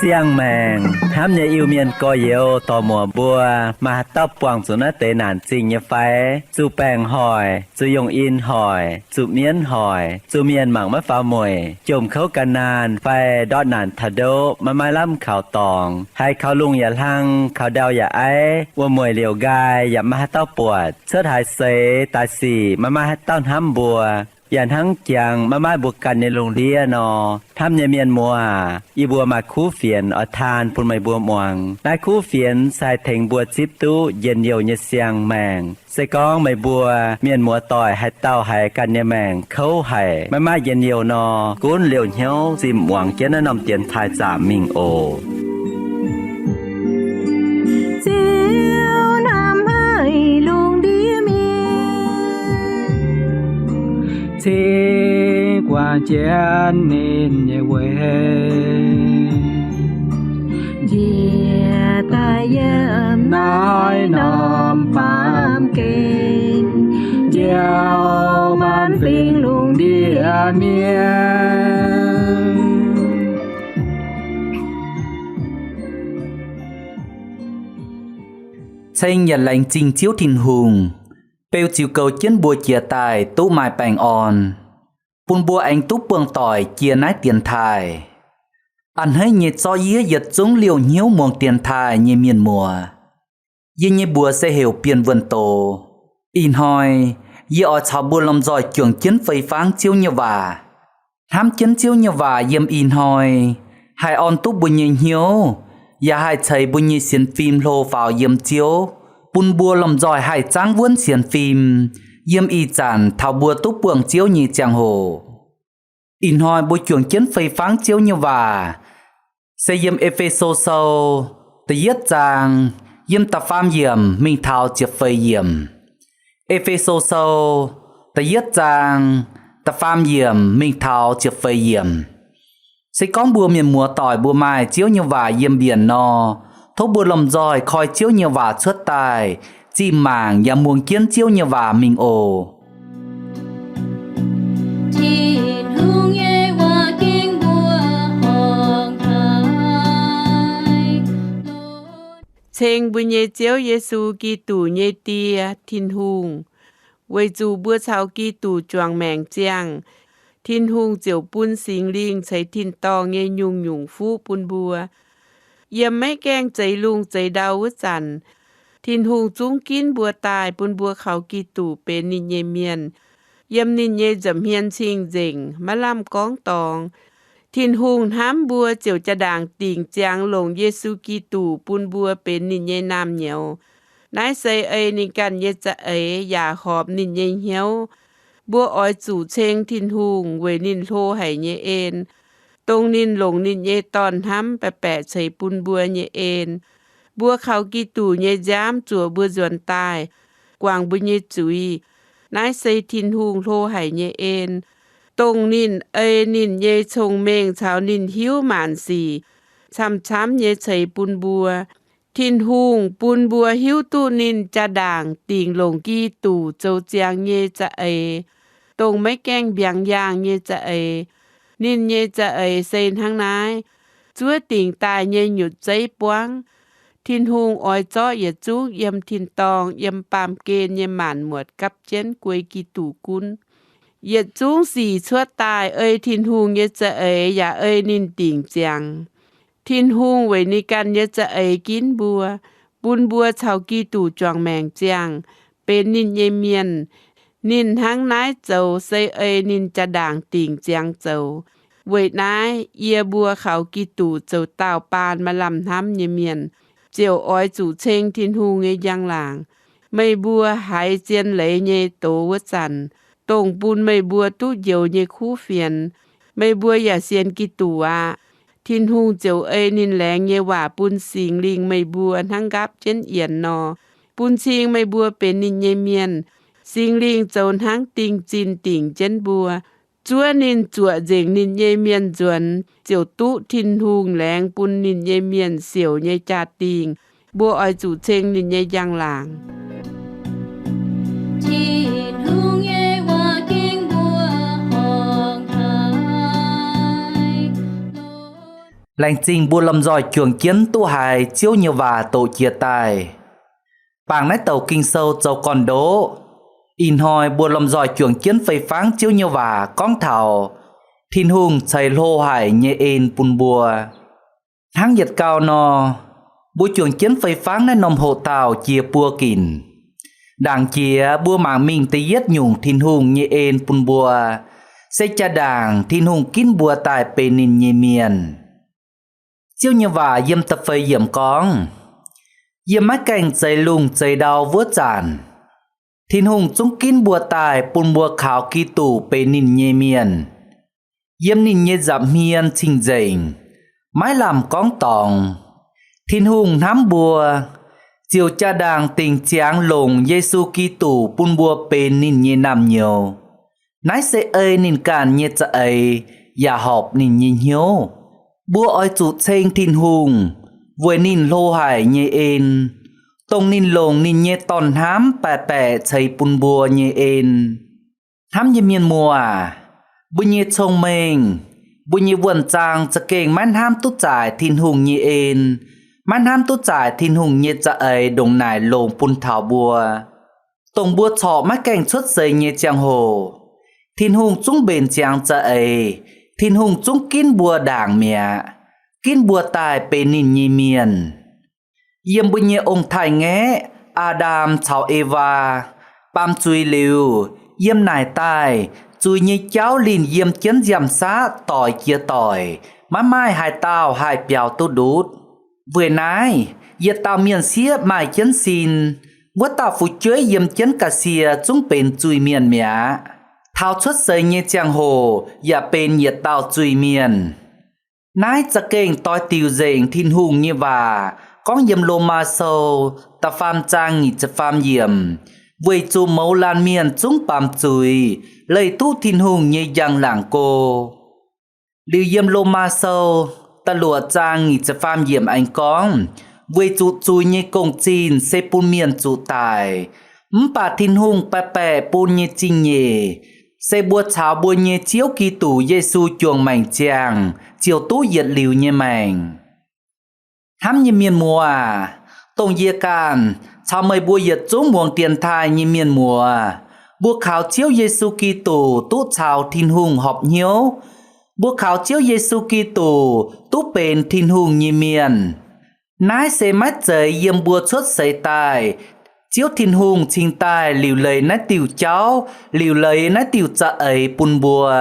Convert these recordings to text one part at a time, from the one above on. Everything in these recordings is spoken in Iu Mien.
Siang-maengc hnamv nyei Iu-Mienh gorx-youz dorc-muoc mbuo, maaih haaix dauh buangh zuqc naaiv deix naanc zingh nyei fai? Zuqc baengc hoic, zuqc yungh in hoic, zuqc mienv hoic, zuqc mienh mangc maiv faaux mueic, jomc kouv gan naanh fai ndortv naanc taux ndoqv maiv maaih lamh kaux dorngx, haiz kaux lungh yaac hlang, kaux ndau yaac aiv, wuom-mueic liouc nqaai yaac maiv maaih haaix dauh buatc, cuotv haaix seix daaih sic maiv maaih haaix dauh hnamv mbuo, yaac hnangv jangx maiv maaih mbuo ganh nyei lungh ndiev nor, hnamv nyei mienh muoz aac, yie mbuo maaih kuv fienx oix taan bun meih mbuo muangx. Naaiv kuv fienx se haih tengx mbuo zipv duqv njien-youh nyei siang-maengc. Se gorngv meih mbuo mienh muoz-doic haaix dauh haiz ganh nyei maengc kouv haic, maiv maaih njien-youh nor, gunv liouh hnyouv zinh muangx jienv naaiv norm dienx taaih zaamc mingh oc. Ziouv hnamv haic lungh ndiev mienh, cingx guangc jienv ninh nyei weic, njiec daaih yiem naaiv norm baamh gen, njoux maanc fingx lungh ndiev mienh. Ceng yaac laengz zingh Ziouv Tin-Hungh, beu ziux goux jienv mbuo jiex daaih duqv maaih baengh orn, bun mbuo aengx duqv buangh doic jiex naaiv dienx taaih. A'hneiv nyei zorqv yie yietc zungv liouh hnyouv muangx dienx taaih nyei mienh muoz. Yie nyei mbuox se heuc Bienh Wuonh Doz. Ih hnoi yie oix caux mbuo lomh nzoih juangc jienv fei fangv Ziouv nyei waac. Hnamv jienv Ziouv nyei waac yiem ih hnoi haih orn duqv mbuo nyei hnyouv, yaac haih ceix mbuo nyei sienx fim hlo faaux yiem Ziouv, bun mbuo lomh nzoih haih zaangv wuonv sienx fim yiem ih zanc taux mbuo duqv buangh Ziouv nyei ziangh hoc. Ih hnoi mbuo juangc jienv fei fangv Ziouv nyei waac se yiem E^fe^so Sou da'yietv zaang, yiem da'faam yiemc mingh taux ziepc feix yiemc. E^fe^so Sou da'yietv zaang, da'faam yiemc mingh taux ziepc feix yiemc. Se gorngv mbuo mienh muoz-doic mbuo maaih Ziouv nyei waac yiem mbienc nor, tov mbuo lomh nzoih koi Ziouv nyei waac cuotv daaih, zinh mangc yaac muangx jienv Ziouv nyei waac mingh oc. Tin-Hungh nyei waac ging mbuo horngc haic. Ceng mbuo nyei Ziouv Yesu Giduc nyei Die, Tin-Hungh, weic zuqc mbuo caux Giduc juangc maengc ziangh, Tin-Hungh ziouc bun Singx Lingh ceix tin-dorngh nyei nyungc-nyungc fuqv bun mbuo. Yiem maiv gaengh zeix lungh zeix ndau wuov zanc, Tin-Hungh zungv ginv mbuo daaih bun mbuo kaux Giduc benx ninh nyei mienh. Yiem ninh nyei nza'hmien cing-nzengc, maiv lamh gorngv dorngx. Tin-Hungh hnamv mbuo ziouc jaa-ndaangc dingc ziangx longc Yesu Giduc bun mbuo benx ninh nyei naamh nyouz. Naaiv se ei ninh ganh nyei za'eix yaac horpc ninh nyei hnyouv. Mbuo oix zuqc ceng Tin-Hungh weic ninh hlo haic nyei en, dongh ninh longc ninh nyei Dorn-hnamv baeqc baeqc ceix bun mbuo nyei en. Mbuo kaux Giduc nyei nziaamv zuoqc mbuo nzuonx daaih, guangc mbuo nyei zuiz. Naaiv se Tin-Hungh hlo haic nyei en, dongh ninh ei ninh nyei cong-mengh caux ninh hiuv maanc sic camv-camv nyei ceix bun mbuo. Tin-Hungh bun mbuo hiuv duqv ninh jaa-ndaangc dingc longc Giduc zoux ziangx nyei za'eix, dongh maiv gaengh mbiaangx yaangh nyei za'eix. Ninh nyei za'eix se hnangv naaiv. Zuov dingc daaih nyei nyutc zeiv buangv. Tin-Hungh oix zorqv yietc zungv yiem tin-dorngh yiem baamh gen nyei maanc muotc gapv jienv guei Giduc gunv. Yietc zungv sic cuotv daaih ei Tin-Hungh nyei za'eix yaac ei ninh dingc ziangx. Tin-Hungh weic ninh ganh nyei za'eix ginv mbuo, bun mbuo caux Giduc juangc maengc ziangh, benx ninh nyei mienh. Ninh hnangv naaiv zoux se ei ninh jaa-ndaangc dingc ziangx zoux. Weic naaiv yie mbuo kaux Giduc zoux daauh baan maaih lamh hnamv nyei mienh, ziouc oix zuqc ceng Tin-Hungh nyei njang-laangc. Meih mbuo haiz zien leiz nyei doz wuov zanc, dongh bun meih mbuo duqv njoux nyei kuv fienx, meih mbuo yaac sienx Giduc aqv. Tin-Hungh ziouc ei ninh laengz nyei waac bun Singx Lingh meih mbuo hnangv nqaapv jienv yienx nor, bun cing meih mbuo benx ninh nyei mienh. Singx Lingh zoux hnangv dingh zinh dingc jienv mbuo, zuov ninh zuoqc nzengc ninh nyei mienh nzuonx, ziouc duqv Tin-Hungh laengz bun ninh nyei mienh siouc nyei jaa-dingh. Mbuo oix zuqc ceng ninh nyei njang-laangc. Tin-Hungh nyei waac ging mbuo horngh haic. Laengz zingh mbuo lomh nzoih juangc jienv duqv haiz Ziouv nyei waac doqc jiex daaih. Bangc naaiv douc Ging-Sou zoux gorn-ndoqv. Ih hnoi mbuo lomh nzoih juangc jienv fei-fangv Ziouv nyei waac gorngv taux Tin-Hungh ceix hlo haic nyei en bun mbuo. Hnangv yietc gau nor, mbuo juangc jienv fei-fangv naaiv norm hoqc dauh jiex buo ginc. Ndaangc jiex mbuo mangc mingh da'yietv nyungc Tin-Hungh nyei en bun mbuo, se jaa-ndaangc Tin-Hungh ginv mbuo daaih benx ninh nyei mienh. Ziouv nyei waac yiem da'feix yiemc gorngv, yiem maiv gaengh zeix lungh zeix ndau wuov zanc, Tin-Hungh zungv ginv mbuo daaih bun mbuo kaux Giduc benx ninh nyei mienh. Yiem ninh nyei nza'hmien cing-nzengc, maiv lamh gorngv dorngx, Tin-Hungh hnamv mbuo, ziouc jaa-ndaangc dingc ziangx longc Yesu Giduc bun mbuo benx ninh nyei naamh nyouz. Naaiv se ei ninh ganh nyei za'eix yaac horpc ninh nyei hnyouv. Mbuo oix zuqc ceng Tin-Hungh weic ninh hlo haic nyei en, dongh ninh longc ninh nyei Dorn-hnamv baeqc baeqc ceix bun mbuo nyei en. Hnamv nyei mienh muoz, mbuo nyei cong-mengh, mbuo nyei wuonh zaang za'gengh maiv hnamv duqv zaaic Tin-Hungh nyei en, maiv hnamv duqv zaaic Tin-Hungh nyei za'eix ndongc naaic longc bun taux mbuo. Dongh mbuo corc maiv gaengh cuotv seix nyei ziangh hoc, Tin-Hungh zungv mbenc ziangx za'eix, Tin-Hungh zungv ginv mbuo ndaangc mi'aqv, ginv mbuo daaih benx ninh nyei mienh. Yiem mbuo nyei ong-taaix-ngaeqv, Aa^ndam caux Ewaa, baamz zuiz liuz, yiem naaic daaih, zuiz nyei jauv linh yiem jienv nziaamv-saqv doic jiex doic, maiv maaih haaix dauh haih biaux duqv ndutv. Weic naaiv, yietc dauh mienh sieqv maaih jienv sin, wuov dauh fu'jueiv yiem jienv ga'sie zungv benx zuiz-mienh mi'aqv. Taux cuotv seix nyei ziangh hoc yaac benx yietc dauh zuiz-mienh. Naaiv za'gengh doix diuc nzengc Tin-Hungh nyei waac gorngv yiem Lomaa Sou da'faam zaang nyic ziepc faam yiemc, weic zuqc mouz laanh mienh zungv baamz zuiz, leih duqv Tin-Hungh nyei njang-laangc go. Liuz yiem Lomaa Sou da'luoqc zaang nyic ziepc faam yiemc aengx gorngv, weic zuqc zuiz nyei gong-zinh se bun mienh zuqc daic, mv baac Tin-Hungh baeqc baeqc bun nyei zingh nyeic, se mbuo caux mbuo nyei Ziouv Giduc Yesu juangc maengc ziangh ziouc duqv yietc liuz nyei maengc. Hnamv nyei mienh muoz aac, dongh yie ganh caux meih mbuo yietc zungv muangx dienx taaih nyei mienh muoz, mbuo kaux Ziouv Yesu Giduc duqv caux Tin-Hungh horpc hnyouv. Mbuo kaux Ziouv Yesu Giduc duqv benx Tin-Hungh nyei mienh. Naaiv se maiv zeiz yiem mbuo cuotv seix daaih, Ziouv Tin-Hungh cingx daaih liuc leiz naaiv diuh jauv, liuc leiz naaiv diuh za'eix bun mbuo.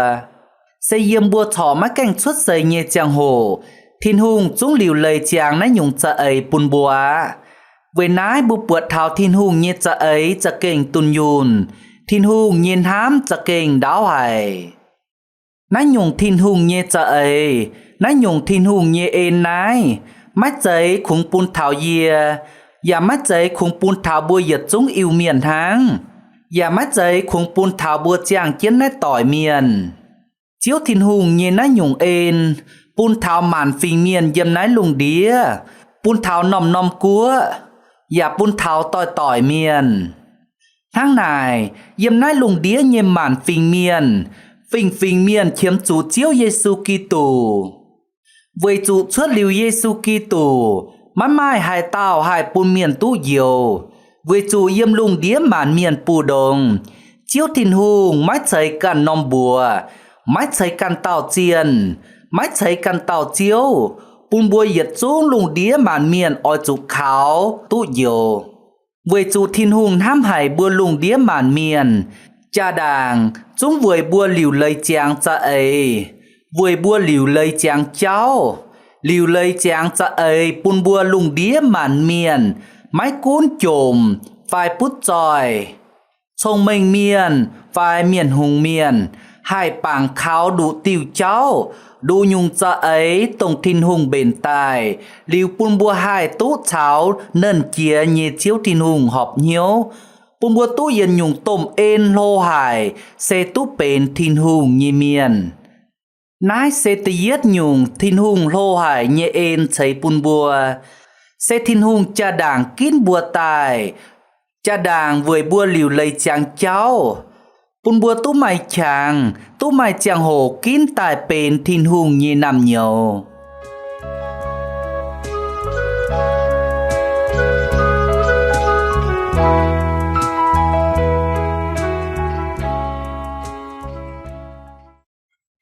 Se yiem mbuo corc maiv gaengh cuotv seix nyei ziangh hoc, Tin-Hungh zungv liuc leiz ziangx naaiv nyungc za'eix bun mbuo aqv. Weic naaiv mbuo buatc taux Tin-Hungh nyei za'eix za'gengh dunh yunh, Tin-Hungh nyei hnamv za'gengh ndaauv haic. Naaiv nyungc Tin-Hungh nyei za'eix, naaiv nyungc Tin-Hungh nyei en naaiv, maiv zeiz kungx bun taux yie, yaac maiv zeiz kungx bun taux mbuo yietc zungv Iu-Mienh hnangv, yaac maiv zeiz kungx bun taux mbuo ziangh jienv naaiv doic mienh. Ziouv Tin-Hungh nyei naaiv nyungc en bun taux maanc fingx mienh yiem naaiv lungh ndiev, bun taux norm-norm guoqv, yaac bun taux doix-doic mienh. Hnangv naaic, yiem naaiv lungh ndiev nyei maanc fingx mienh, fingx-fingx mienh qiemx zuqc Ziouv Yesu Giduc. Weic zuqc cuotv liuz Yesu Giduc, maiv maaih haaix dauh haih bun mienh duqv njoux. Weic zuqc yiem lungh ndiev maanc mienh buoz-ndongx, Ziouv Tin-Hungh maiv ceix ganh norm mbuox, maiv ceix ganh dauh zienh, maiv ceix ganh dauh ziouv, bun mbuo yietc zungv lungh ndiev maanc mienh oix zuqc kaux duqv njoux. Weic zuqc Tin-Hungh hnamv haic mbuo lungh ndiev maanc mienh, jaa-ndaangc zungv weic mbuo liuc leiz ziangx za'eix, weic mbuo liuc leiz ziangx jauv, liuc leiz ziangx za'eix bun mbuo lungh ndiev maanc mienh, maiv gunv jomc fai butv zoih, cong-mengh mienh fai mienh hngongx mienh, haih bangc kaux nduqc diuh jauv, nduqc nyungc za'eix dongh Tin-Hungh mbenc daaih, liuz bun mbuo haih duqv caux Nernh Jiex nyei Ziouv Tin-Hungh horpc hnyouv, bun mbuo duqv yietc nyungc domh en hlo haic, se duqv benx Tin-Hungh nyei mienh. Naaiv se da'yietv nyungc Tin-Hungh hlo haic nyei en ceix bun mbuo, se Tin-Hungh jaa-ndaangc ginv mbuo daaih. Jaa-ndaangc weic mbuo liuc leiz ziangx jauv, bun mbuo duqv maaih qangx, duqv maaih ziangh hoc ginv daaih benx Tin-Hungh nyei naamh nyouz.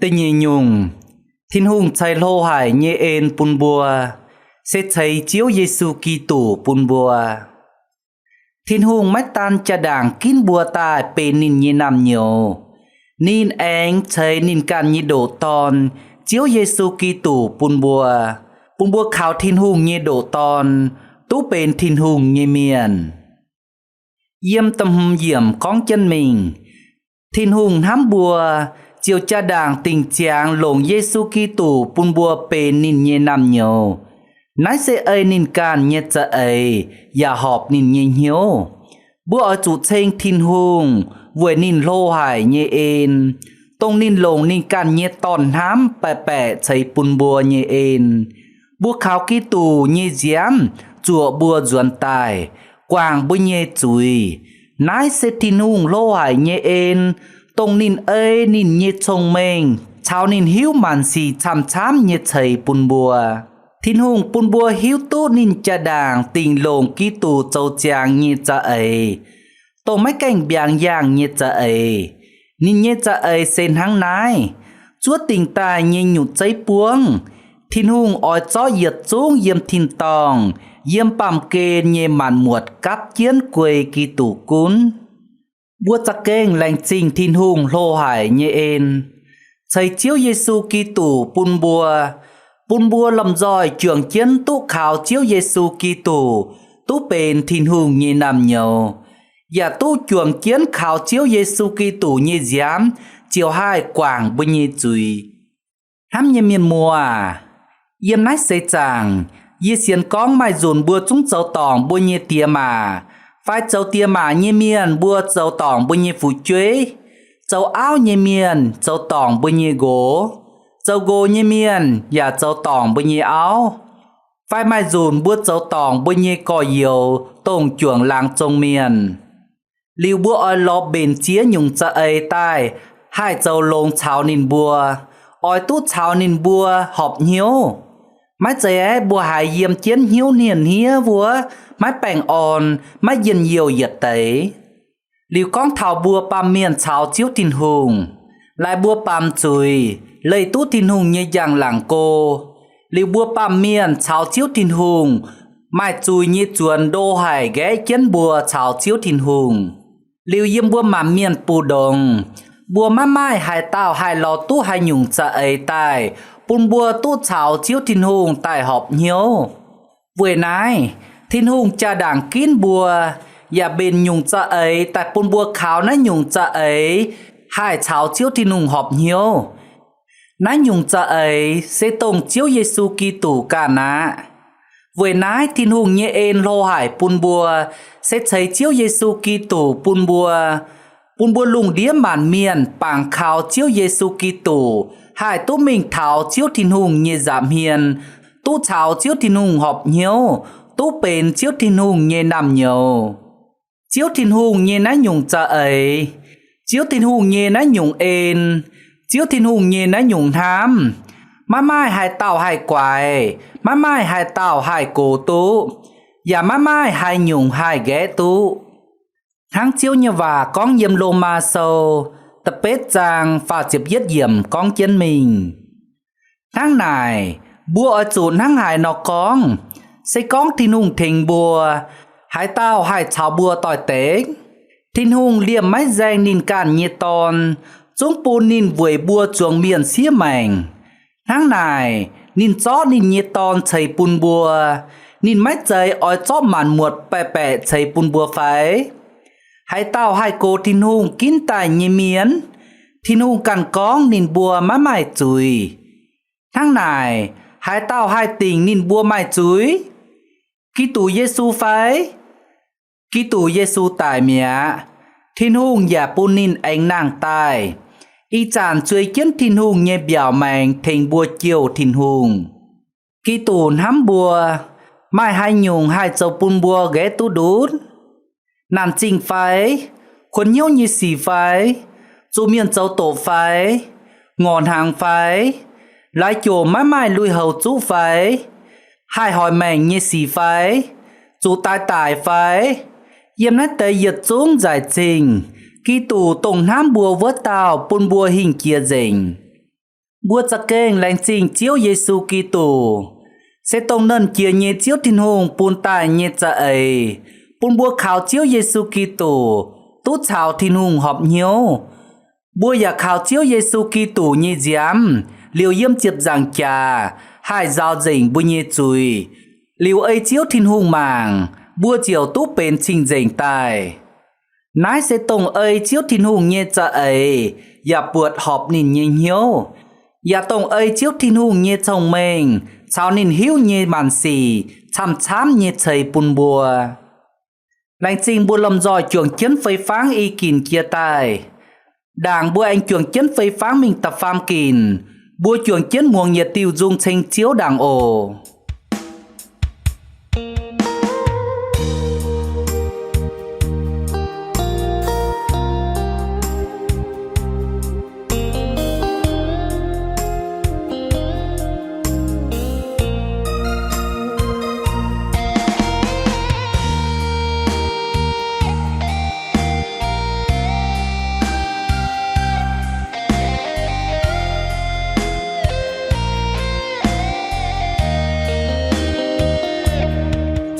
Da'nyeic nyungc, Tin-Hungh ceix hlo haic nyei en bun mbuo, se ceix Ziouv Yesu Giduc bun mbuo. Tin-Hungh maiv daan jaa-ndaangc ginv mbuo daaih benx ninh nyei naamh nyouz. Ninh aengx ceix ninh ganh nyei ndoqc Dorn, Ziouv Yesu Giduc bun mbuo, bun mbuo kaux Tin-Hungh nyei ndoqc Dorn, duqv benx Tin-Hungh nyei mienh. Yiem da'hmz yiemc gorngv jienv mingh, Tin-Hungh hnamv mbuo, ziouc jaa-ndaangc dingc ziangx longc Yesu Giduc bun mbuo benx ninh nyei naamh nyouz. Naaiv se ei ninh ganh nyei za'eix yaac horpc ninh nyei hnyouv. Mbuo oix zuqc ceng Tin-Hungh weic ninh hlo haic nyei en, dongh ninh longc ninh ganh nyei Dorn-hnamv baeqc baeqc ceix bun mbuo nyei en. Mbuo kaux Giduc nyei nziaamv zuoqc mbuo nzuonx daaih, guangc mbuo nyei zuiz. Naaiv se Tin-Hungh hlo haic nyei en, dongh ninh ei ninh nyei cong-mengh caux ninh hiuv maanc sic camv-camv nyei ceix bun mbuo. Tin-Hungh bun mbuo hiuv duqv ninh jaa-ndaangc dingc longc Giduc zoux ziangx nyei za'eix, dongh maiv gaengh mbiaangx yaangh nyei za'eix. Ninh nyei za'eix se hnangv naaiv: Zuov dingc daaih nyei nyutc zeiv buangv, Tin-Hungh oix zorqv yietc zungv yiem tin-dorngh, yiem baamh gen nyei maanc muotc gapv jienv guei Giduc gunv. Mbuo za'gengh laengz zingh Tin-Hungh hlo haic nyei en, ceix Ziouv Yesu Giduc bun mbuo, bun mbuo lomh nzoih juangc jienv duqv kaux Ziouv Yesu Giduc duqv benx Tin-Hungh nyei naamh nyouz, yaac duqv juangc jienv kaux Ziouv Yesu Giduc nyei nziaamv ziouc haih guangc mbuo nyei zuiz. Hnamv nyei mienh muoz aac, yiem naaiv seix zaangc yie sienx gorngv maaih nzunc mbuo zungv zoux dorngc mbuo nyei diex maac, fai zoux diex maac nyei mienh mbuo zoux dorngc mbuo nyei fu'jueiv, zoux auv nyei mienh zoux dorngc mbuo nyei nqox, zoux nqox nyei mienh yaac zoux dorngc mbuo nyei auv, fai maaih nzunc mbuo zoux dorngc mbuo nyei gorx-youz dongh juangc laangz zong mienh. Liuz mbuo oix lorz mbenc ziex nyungc za'eix daaih haih zoux longx caux ninh mbuo, oix duqv caux ninh mbuo horpc hnyouv. Maiv zeiz aeqv, mbuo haiz yiem jienv hnyouv hniev-hniev wuov, maiv baengh orn, maiv njien-youh yietc deix. Liuz gorngv taux mbuo baamh mienh caux Ziouv Tin-Hungh, laaix mbuo baamz zuiz, leih duqv Tin-Hungh nyei njang-laangc go. Liuz mbuo baamh mienh caux Ziouv Tin-Hungh maaih zuiz nyei zuonx ndo haic nqaeqv jienv mbuo caux Ziouv Tin-Hungh. Liuz yiem mbuo maanc mienh mbu'ndongx, mbuo maiv maaih haaix dauh haih lorz duqv haaix nyungc za'eix daaih bun mbuo duqv caux Ziouv Tin-Hungh daaih horpc hnyouv. Weic naaiv, Tin-Hungh jaa-ndaangc ginv mbuo, yaac mbenc nyungc za'eix daaih bun mbuo kaux naaiv nyungc za'eix haih caux Ziouv Tin-Hungh horpc hnyouv. Naaiv nyungc za'eix se dongh Ziouv Yesu Giduc ganh aqv. Weic naaiv Tin-Hungh nyei en hlo haic bun mbuo, se ceix Ziouv Yesu Giduc bun mbuo, bun mbuo lungh ndiev maanc mienh bangc kaux Ziouv Yesu Giduc haih duqv mingh taux Ziouv Tin-Hungh nyei nza'hmien, duqv caux Ziouv Tin-Hungh horpc hnyouv, duqv benx Ziouv Tin-Hungh nyei naamh nyouz. Ziouv Tin-Hungh nyei naaiv nyungc za'eix, Ziouv Tin-Hungh nyei naaiv nyungc en, Ziouv Tin-Hungh nyei naaiv nyungc hnamv, maiv maaih haaix dauh haih guaix, maiv maaih haaix dauh haih gox duqv, yaac maiv maaih haaix nyungc haih nqaeqv duqv. Hnangv Ziouv nyei waac gorngv yiem Lomaa Sou da'betv zaang faah ziepc yietv yiemc gorngv jienv mingh. Hnangv naaic, mbuo oix zuqc hnangv haaix nor gorngv? Se gorngv Tin-Hungh tengx mbuo, haaix dauh haih caux mbuo doix-dekc? Tin-Hungh liemh maiv nzaeng ninh ganh nyei Dorn, zungv bun ninh weic mbuo zuangx mienh siev maengc. Hnangv naaic, ninh zorqv ninh nyei Dorn ceix bun mbuo, ninh maiv zeiz oix zorqv maanc muotc baeqc baeqc ceix bun mbuo fai? Haaix dauh haih gox Tin-Hungh ginv daaih nyei mienh? Tin-Hungh ganh gorngv ninh mbuo maiv maaih zuiz. Hnangv naaic, haaix dauh haih dingc ninh mbuo maaih zuiz? Giduc Yesu fai? Giduc Yesu daic mi'aqv. Tin-Hungh yaac bun ninh aengx nangh daaih. Ih zanc zueiz jienv Tin-Hungh nyei mbiaauc maengx tengx mbuo jouh Tin-Hungh. Giduc hnamv mbuo. Maaih haaix nyungc haih zoux bun mbuo nqaeqv duqv ndutv? Naanc zingh fai? Kuonx hnyouv nyei sic fai? Zuqc mienh zoux doqc fai? Ngorc hnaangx fai? Laaix jomc maiv maaih lui-houx zuqv fai? Haih hoic maengc nyei sic fai? Zuqc daaih daic fai? Yiem naaiv deix yietc zungv nzaic zingh, Giduc, dongh hnamv mbuo wuov dauh, bun mbuo hingh jiex nzengc. Mbuo za'gengh laengz zingh Ziouv Yesu Giduc, se dongh Nernh Jiex nyei Ziouv Tin-Hungh bun daaih nyei za'eix, bun mbuo kaux Ziouv Yesu Giduc duqv caux Tin-Hungh horpc hnyouv. Mbuo yaac kaux Ziouv Yesu Giduc nyei nziaamv liouc yiem ziepc nzaangc jaax haih nzaaux nzengc mbuo nyei zuiz. Liuz ei Ziouv Tin-Hungh mangc, mbuo ziouc duqv benx cing-nzengc daaih. Naaiv se dongh ei Ziouv Tin-Hungh nyei za'eix yaac buatc horpc ninh nyei hnyouv, yaac dongh ei Ziouv Tin-Hungh nyei cong-mengh caux ninh hiuv nyei maanc sic camv-camv nyei ceix bun mbuo. Laengz zingh mbuo lomh nzoih juangc jienv fei fangv i ginc jiex daaih. Ndaangc mbuo aengx juangc jienv fei fangv mingh da'faam ginc, mbuo juangc jienv muangx yietc diuh nzung ceng Ziouv ndaangc oc.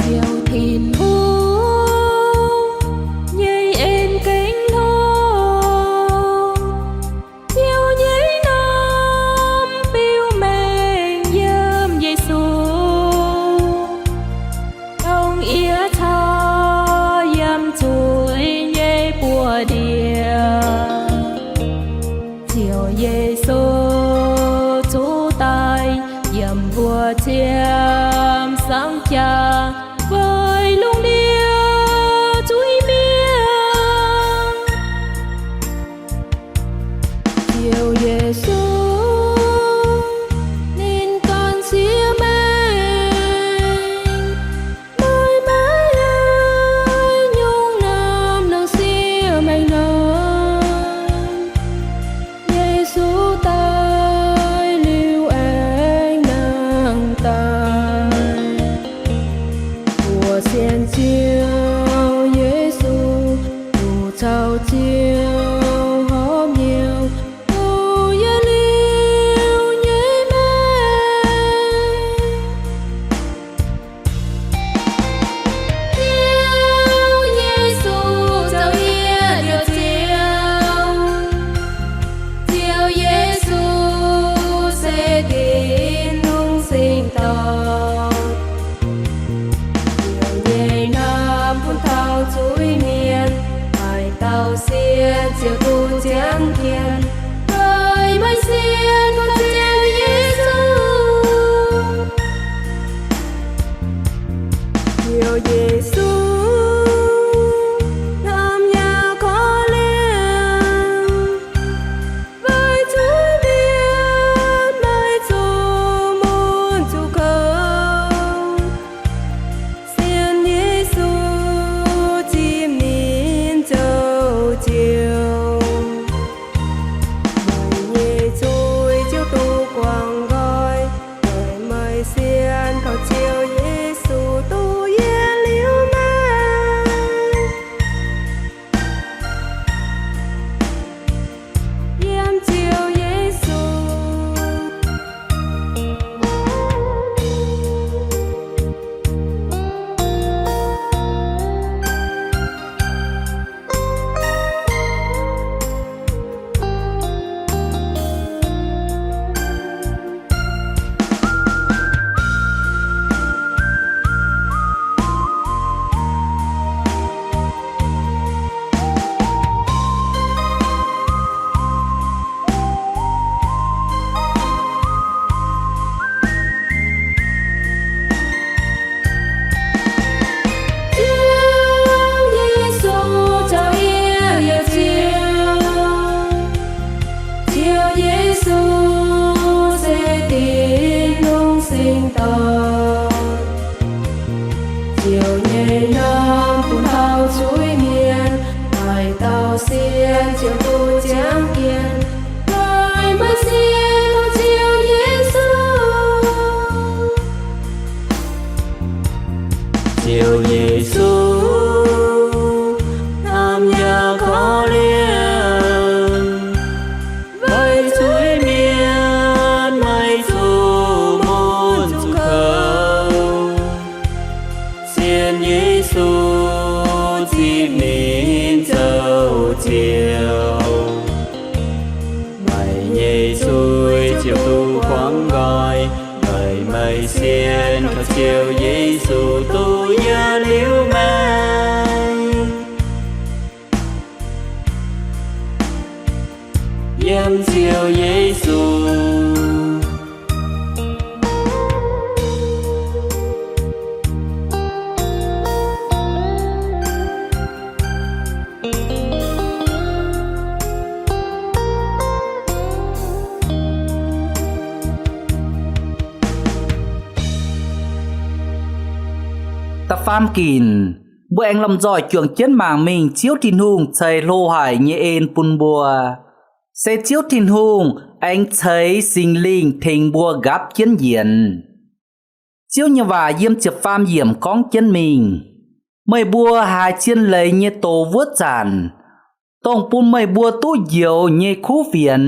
Ziouv Tin-Hungh nyei en-gengh hnoi, Ziouv nyei norm biux mengh yiem Yesu, dongh yie cau yiem zuiz nyei buoz-ndiev. Ziouv Yesu zuqc daaih yiem mbuo ziem saangv jaa weic lungh ndiev zuiz-mienh. Ziouv Yesu, ninh ganh siev maengh, maaih maiv nyungc norm nangc siev maengh nor, Yesu daaih liuz aengx nangh daaih. Mbuo sienx Ziouv Yesu, zuqc caux Ziouv horpc hnyouv, duqv yietc liuz nyei maengc. Ziouv Yesu zoux yietc liuz Ziouv. Ziouv Yesu se Tin-Hungh singx dorngx. Ziouv nyei hnamv bun taux zuiz-mienh, maaih dauh sienx Ziouv duqv ziangh jienv, weic meih sienx kaux Ziouv Yesu. Ziouv Yesu, hnamv yaac korv-lienh, weic zuiz-mienh maaih zuqc mun zuqc kouv. Sienx Yesu zipv ninh zoux Ziouv, meih nyei zuiz ziouc duqv guangc nqoi. Weic meih sienx kaux Ziouv Yesu duqv yietc liuz Ziouv Yesu, hnamv yaac korv-lienh meih zuiz-mienh, meih zuqc mun zuqc kouv. Sienx Yesu, zipv ninh zoux Ziouv, meih nyei zuiz ziouc duqv buangv nqoi. Meih, meih sienx taux Ziouv Yesu duqv yietc liuz meih, yiem Ziouv Yesu. Da'faam ginc, mbuo aengx lomh nzoih juangc jienv mangc mingh Ziouv Tin-Hungh ceix hlo haic nyei en bun mbuo. Se Ziouv Tin-Hungh aengx ceix Singx Lingh tengx mbuo nqapv jienv njienc. Ziouv nyei waac yiem ziepc faam yiemc gorngv jienv mingh, meih mbuo haiz zien leiz nyei doz wuov zanc, dongh bun meih mbuo duqv njoux nyei kuv fienx,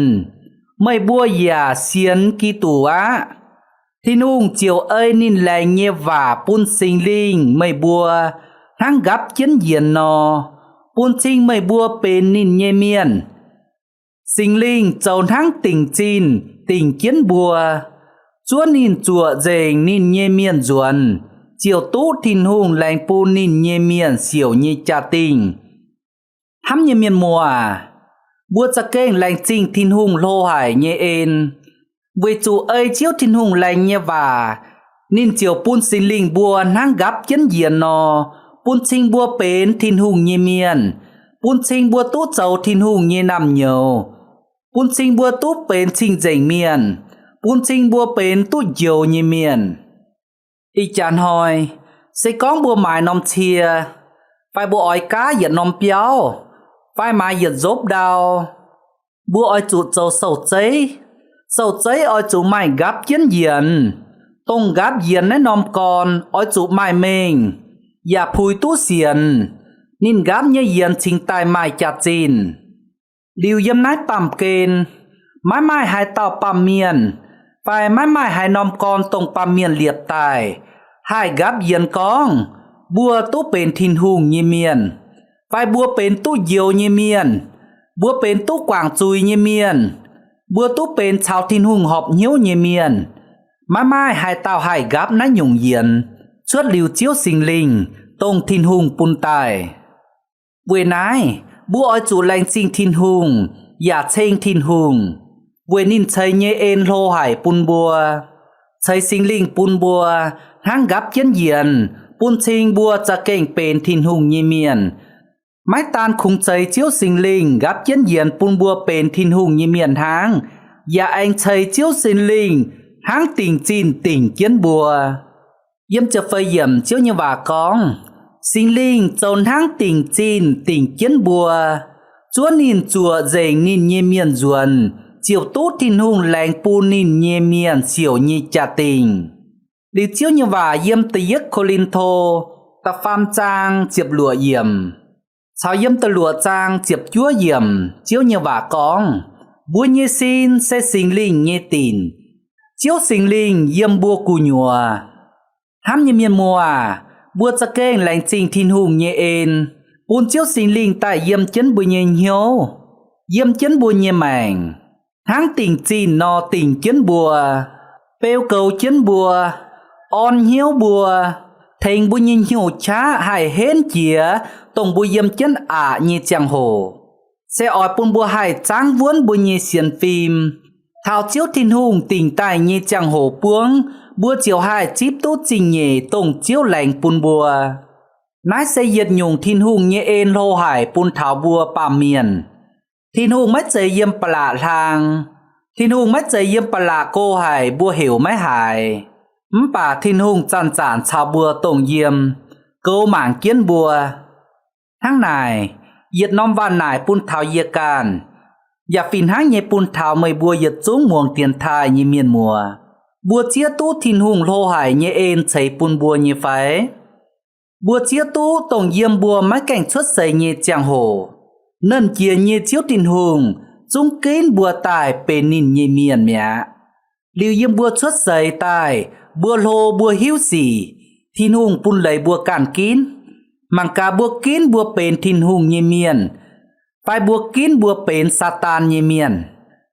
meih mbuo yaac sienx Giduc aqv. Tin-Hungh ziouc ei ninh laengz nyei waac bun Singx Lingh meih mbuo hnangv nqapv jienv njienc nor, bun cing meih mbuo benx ninh nyei mienh. Singx Lingh zoux hnangv dingc zinh dingc jienv mbuo, zuov ninh zuoqc nzengc ninh nyei mienh nzuonx, ziouc duqv Tin-Hungh laengz bun ninh nyei mienh siouc nyei jaa-dingh. Hnamv nyei mienh muoz, mbuo za'gengh laengz zingh Tin-Hungh hlo haic nyei en, weic zuqc ei Ziouv Tin-Hungh laengz nyei waac, ninh ziouc bun Singx Lingh mbuo hnangv nqapv jienv njiec nor, bun cing mbuo benx Tin-Hungh nyei mienh, bun cing mbuo duqv zoux Tin-Hungh nyei naamh nyouz, bun cing mbuo duqv benx cing-nzengc mienh, bun cing mbuo benx duqv njoux nyei mienh. Ih jaax hnoi, se gorngv mbuo maaiz norm cie, fai mbuo oix gaav yietc norm biauv, fai maaiz yietc nzopv ndau, mbuo oix zuqc zoux sou-zeiv. Sou-zeiv oix zuqc maaih nqapv jienv yienx. Dongh nqapv yienx naaiv norm gorn oix zuqc maaih mengh, yaac puix duqv sienx. Ninh nqapv nyei yienx cingx daaih maaih jaax-zinh. Liuz yiem naaiv baamh gen, maiv maaih haaix dauh baamh mienh, fai maiv maaih haaix norm gorn dongh baamh mienh liepc daaih, haih nqapv yienx gorngv, mbuo duqv benx Tin-Hungh nyei mienh, fai mbuo benx duqv njoux nyei mienh, mbuo benx duqv guangc zuiz nyei mienh, mbuo duqv benx caux Tin-Hungh horpc hnyouv nyei mienh. Maiv maaih haaix dauh haih nqapv naaiv nyungc yienx cuotv liuz Ziouv Singx Lingh, dongh Tin-Hungh bun daaih. Weic naaiv, mbuo oix zuqc laengz zingh Tin-Hungh, yaac ceng Tin-Hungh, weic ninh ceix nyei en hlo haic bun mbuo, ceix Singx Lingh bun mbuo, hnangv nqapv jienv yienx, bun cing mbuo za'gengh benx Tin-Hungh nyei mienh. Maiv daan kungx ceix Ziouv Singx Lingh nqapv jienv yienx bun mbuo benx Tin-Hungh nyei mienh hnangv, yaac aengx ceix Ziouv Singx Lingh hnangv dingc zinh dingc jienv mbuo. Yiem ziepc feix yiemc Ziouv nyei waac gorngv, Singx Lingh zoux hnangv dingc zinh dingc jienv mbuo, zuov ninh zuoqc nzengc ninh nyei mienh nzuonx, ziouc duqv Tin-Hungh laengz bun ninh nyei mienh siouc nyei jaa-dingh. Liuz Ziouv nyei waac yiem da'yietv Ko^lin^to da'faam zaang ziepc luoqc yiemc, caux yiem da'luoqc zaang ziepc juov yiemc Ziouv nyei waac gorngv, mbuo nyei sin se Singx Lingh nyei dinc. Ziouv Singx Lingh yiem mbuo gu'nyuoz. Hnamv nyei mienh muoz aac, mbuo za'gengh laengz zingh Tin-Hungh nyei en, bun Ziouv Singx Lingh daaih yiem jienv mbuo nyei hnyouv, yiem jienv mbuo nyei maengc, hnangv dingc zinh nor dingc jienv mbuo, beu goux jienv mbuo, orn hnyouv mbuo, tengx mbuo nyei hnyouv qaqv haih henv jiex dongh mbuo yiem jienv aqc nyei ziangh hoc. Se oix bun mbuo haih zangv wuonv mbuo nyei sienx fim, taux Ziouv Tin-Hungh dingc daaih nyei ziangh hoc buangv, mbuo ziouc haih zipv duqv zingh nyeic dongh Ziouv laengz bun mbuo. Naaiv se yietc nyungc Tin-Hungh nyei en hlo haic bun taux mbuo baamh mienh. Tin-Hungh maiv zeiz yiem ba'laqc hlang. Tin-Hungh maiv zeiz yiem ba'laqc go haic mbuo heuc maiv haiz. Mv baac Tin-Hungh zanc-zanc caux mbuo dongh yiem, goux mangc jienv mbuo. Hnangv naaic, yietc norm waac naaic bun taux yie ganh, yaac fih hnangv nyei bun taux meih mbuo yietc zungv muangx dienx taaih nyei mienh muoz. Mbuo zieqv duqv Tin-Hungh hlo haic nyei en ceix bun mbuo nyei fai? Mbuo zieqv duqv dongh yiem mbuo maiv gaengh cuotv seix nyei ziangh hoc, Nernh Jiex nyei Ziouv Tin-Hungh zungv ginv mbuo daaih benx ninh nyei mienh mi'aqv. Liuz yiem mbuo cuotv seix daaih, mbuo hlo mbuo hiuv sic, Tin-Hungh bun leiz mbuo ganh ginv. Mangc gaax mbuo ginv mbuo benx Tin-Hungh nyei mienh, fai mbuo ginv mbuo benx Saadaan nyei mienh.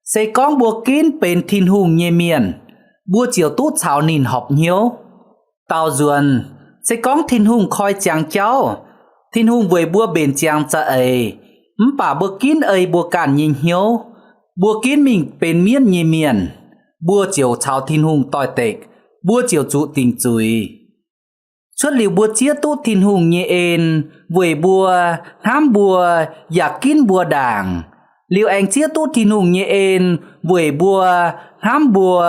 Se gorngv mbuo ginv benx Tin-Hungh nyei mienh, mbuo ziouc duqv caux ninh horpc hnyouv. Daaux nzuonx, se gorngv Tin-Hungh koi ziangx jauv, Tin-Hungh weic mbuo mbenc ziangx za'eix, mv baac mbuo ginv ei mbuo ganh nyei hnyouv, mbuo ginv mingh benx mienv nyei mienh, mbuo ziouc caux Tin-Hungh doix-dekc, mbuo ziouc zuqc dingc zuiz. Cuotv liuz mbuo zieqv duqv Tin-Hungh nyei en weic mbuo, hnamv mbuo, yaac ginv mbuo ndaangc, liuz aengx zieqv duqv Tin-Hungh nyei en weic mbuo, hnamv mbuo,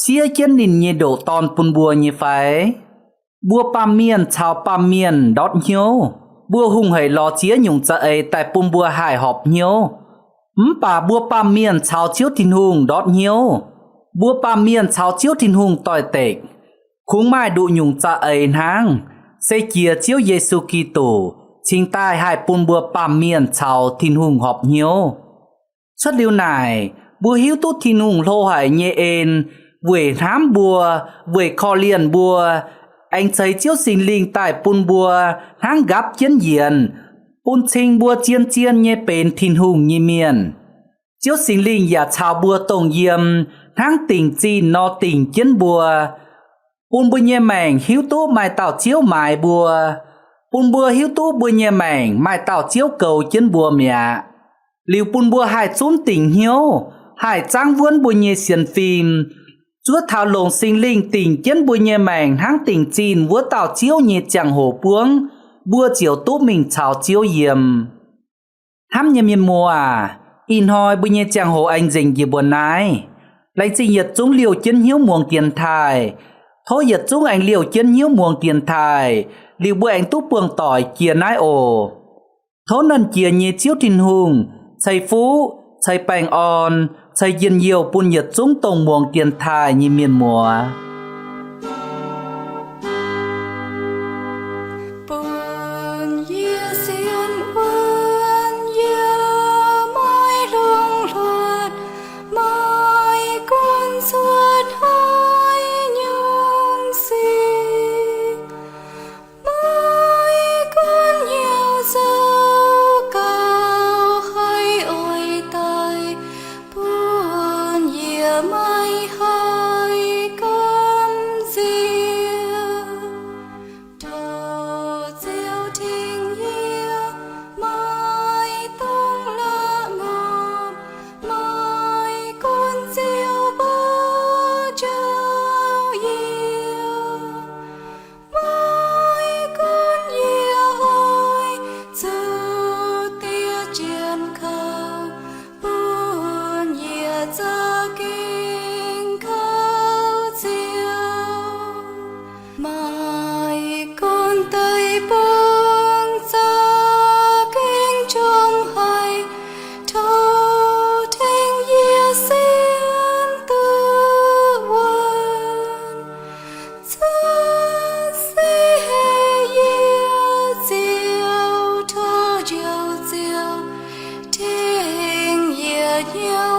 siev jienv ninh nyei ndoqc Dorn bun mbuo nyei fai? Mbuo baamh mienh caux baamh mienh ndortv hnyouv. Mbuo hungh hec lorz ziex nyungc za'eix daaih bun mbuo haih horpc hnyouv. Mv baac mbuo baamh mienh caux Ziouv Tin-Hungh ndortv hnyouv. Mbuo baamh mienh caux Ziouv Tin-Hungh doix-dekc. Kungx maaih nduqc nyungc za'eix hnangv, se jiex Ziouv Yesu Giduc cingx daaih haih bun mbuo baamh mienh caux Tin-Hungh horpc hnyouv. Cuotv liuz naaic, mbuo hiuv duqv Tin-Hungh hlo haic nyei en weic hnamv mbuo, weic korv-lienh mbuo, aengx ceix Ziouv Singx Lingh daaih bun mbuo hnangv nqaapv jienv yienx, bun cing mbuo zien-zien nyei benx Tin-Hungh nyei mienh. Ziouv Singx Lingh yaac caux mbuo dongh yiem hnangv dingc zinh nor dingc jienv mbuo, bun mbuo nyei maengc hiuv duqv maaih dauh Ziouv maaiz mbuo, bun mbuo hiuv duqv mbuo nyei maengc maaih dauh Ziouv goux jienv mbuo mi'aqv. Liuz bun mbuo haih zunv dingc hnyouv, haih zaangv wuonv mbuo nyei sienx fim, zuov taux longc Singx Lingh dingc jienv mbuo nyei maengc hnangv dingc zinh wuov dauh Ziouv nyei ziangh hoc buangv, mbuo ziouc duqv mingh caux Ziouv yiem. Hnamv nyei mienh muoz aac, ih hnoi mbuo nyei ziangh hoc aengx nzengc njiec mbuo naaiv. Laengz zingh yietc zungv liouh jienv hnyouv muangx dienx taaih. Tov yietc zungv aengx liouh jienv hnyouv muangx dienx taaih, liuz mbuo aengx duqv buangh doic jiex naaiv oc. Tov Nernh Jiex nyei Ziouv Tin-Hungh ceix fuqv, ceix baengh orn, ceix njien-youh bun yietc zungv dongh muangx dienx taaih nyei mienh muoz. Bun yie sienx wuonv, yie maiv hlongx hluotv, maiv gunv cuotv haaix nyungc sic, maiv gunv hnyouv zoux gauh haiz oix daic, bun yie maiv haih gamh nziex. Tov Ziouv tengx yie, maiv dungx la'maah, maiv gunv Ziouv mbuo njoux yie, maiv gunv yie oix zuqc diev jienv kaux, bun yie za'gengh kaux Ziouv. Maiv gunv deic-bung za'gengh njomv haic, tov tengx yie sienx duqv wuonv. Cuotv seix haic yie, Ziouv, tov Njoux Ziouv tengx yie hnyouv